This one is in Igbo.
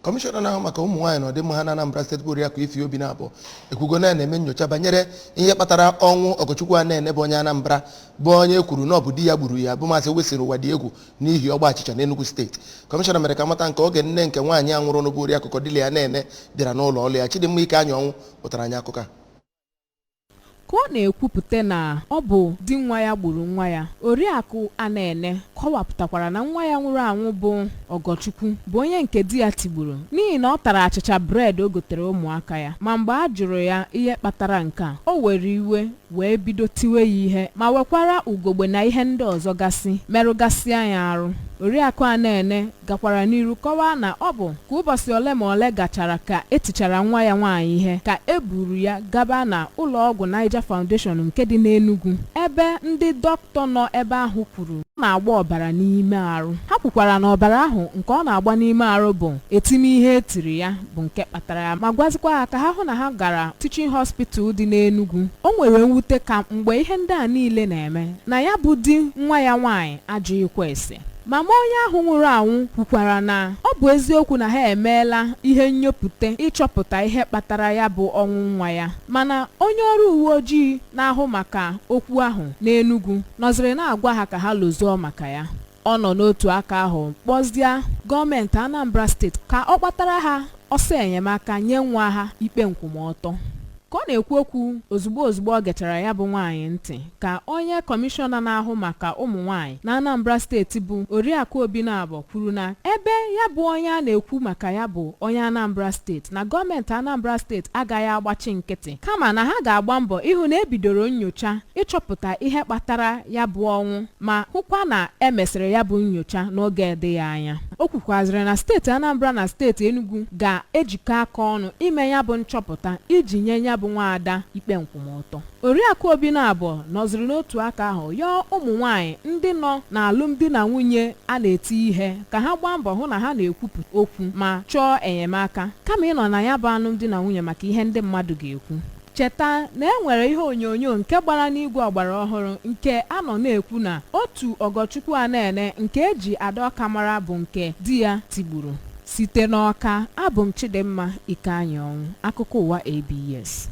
Kọmishọna na-ahụ maka ụmụ nwaanyị na ọdịmma ha na Anambra Steeti bụ Oriakụ Ify Obinabo ekwugo na ya na-eme nyocha banyere ihe kpatara ọnwụ Ọgọchukwu Anene bụ onye Anambra, bụ onye e kwuru na ọ bụ di ya gburu ya, bụ Maazị Wilson Ụwadiegwu, n'ihi ọgba achịcha n'Enugu Steeti. Kọmishọna mere ka mata nke oge nne nke nwaanyị a nwụrụ bụ Oriakụ Cordelia Anene bịara n'ụlọ ọrụ ya. Chidimma Ikeanyọnwụ pụtara anyị akụkọ a. Ka ọ na-ekwupụta na ọ bụ di nwa ya gburu nwa ya, Oriakụ Anene kọwapụtakwara na nwa ya nwụrụ anwụ bụ Ọgọchukwu bụ onye nke di ya tigburu n'ihi na ọ tara achịcha bred o gotere ụmụaka ya. Ma mgbe a jụrụ ya ihe kpatara nke a, o were iwe wee bido tiwe ya ihe ma wekwara ugogbe na ihe ndị ọzọ gasị merụgasịa ya arụ. Oriakụ Anene gakwara n'iru kọwaa na ọ bụ ka ụbọchị ole ma ole gachara ka etichara nwa ya nwaanyị ihe ka e buru ya gaba na ụlọọgwụ Niger Foundation nke dị n'Enugu, ebe ndị dọkịta nọ ebe ahụ kwuru na-agba ọbara n'ime arụ. Ha kwukwara na ọbara ahụ nke ọ na-agba n'ime arụ bụ etime ihe etiri ya bụ nke kpatara ya, ma gwazikwa ha ka ha hụ na ha gara Teaching Hospital dị n'Enugu. O nwere mwute ka mgbe ihe ndị a niile na-eme na ya bụ di nwa ya nwaanyị ajụghịkwa ese. Mama onye ahụ nwụrụ anwụ kwukwara na ọ bụ eziokwu na ha emeela ihe nnyopụta ịchọpụta ihe kpatara ya bụ ọnwụ nwa ya, mana onye ọrụ uwe ojii na-ahụ maka okwu ahụ n'Enugu nọziri na-agwa ha ka ha lụzọọ maka ya. Ọ nọ n'otu aka ahụ kpọzie gọọmenti Anambra Steeti ka ọ kpatara ha ọsọ enyemaka nye nwa ha ikpe nkwụmọtọ. Ka ọ na-ekwu okwu ozugbo ozugbo ọ gechara ya bụ nwaanyị ntị, ka onye kọmishọna na-ahụ maka ụmụ nwaanyị na Anambra Steeti bụ Oriakụ Obinabo kwuru na ebe ya bụ onye a na-ekwu maka ya bụ onye Anambra Steeti, na gọọmenti Anambra Steeti agaghị agbachi nkịtị, kama na ha ga-agba mbọ ịhụ na ebidoro nyocha ịchọpụta ihe kpatara ya bụ ọnwụ, ma hụkwa na e mesịrị ya bụ nyocha n'oge adịghị anya. O kwukwazịrị na steeti Anambra na steeti Enugu ga-ejikọ aka ọnụ ime ya bụ nchọpụta iji nye ya bụ nwaada ikpe nkwụmọtọ. Oriakụ Obinabo nọziri n'otu aka ahụ yọọ ụmụ nwaanyị ndị nọ n'alụmdi na nwunye a na-eti ihe ka ha gbaa mbọ hụ na ha na-ekwupụ okwu ma chọọ enyemaka, kama ịnọ na ya bụ alụmdi na nwunye maka ihe ndị mmadụ ga-ekwu. Cheta na e nwere ihe onyonyo nke gbara n'igwe ọgbara ọhụrụ nke a nọ na-ekwu na otu Ọgọchukwu Anene nke eji Adaọka mara bụ nke di ya tigburu. Site n'Ọka, abụ m Chidimma Ikeanyọnwụ, akụkọ ụwa ABS.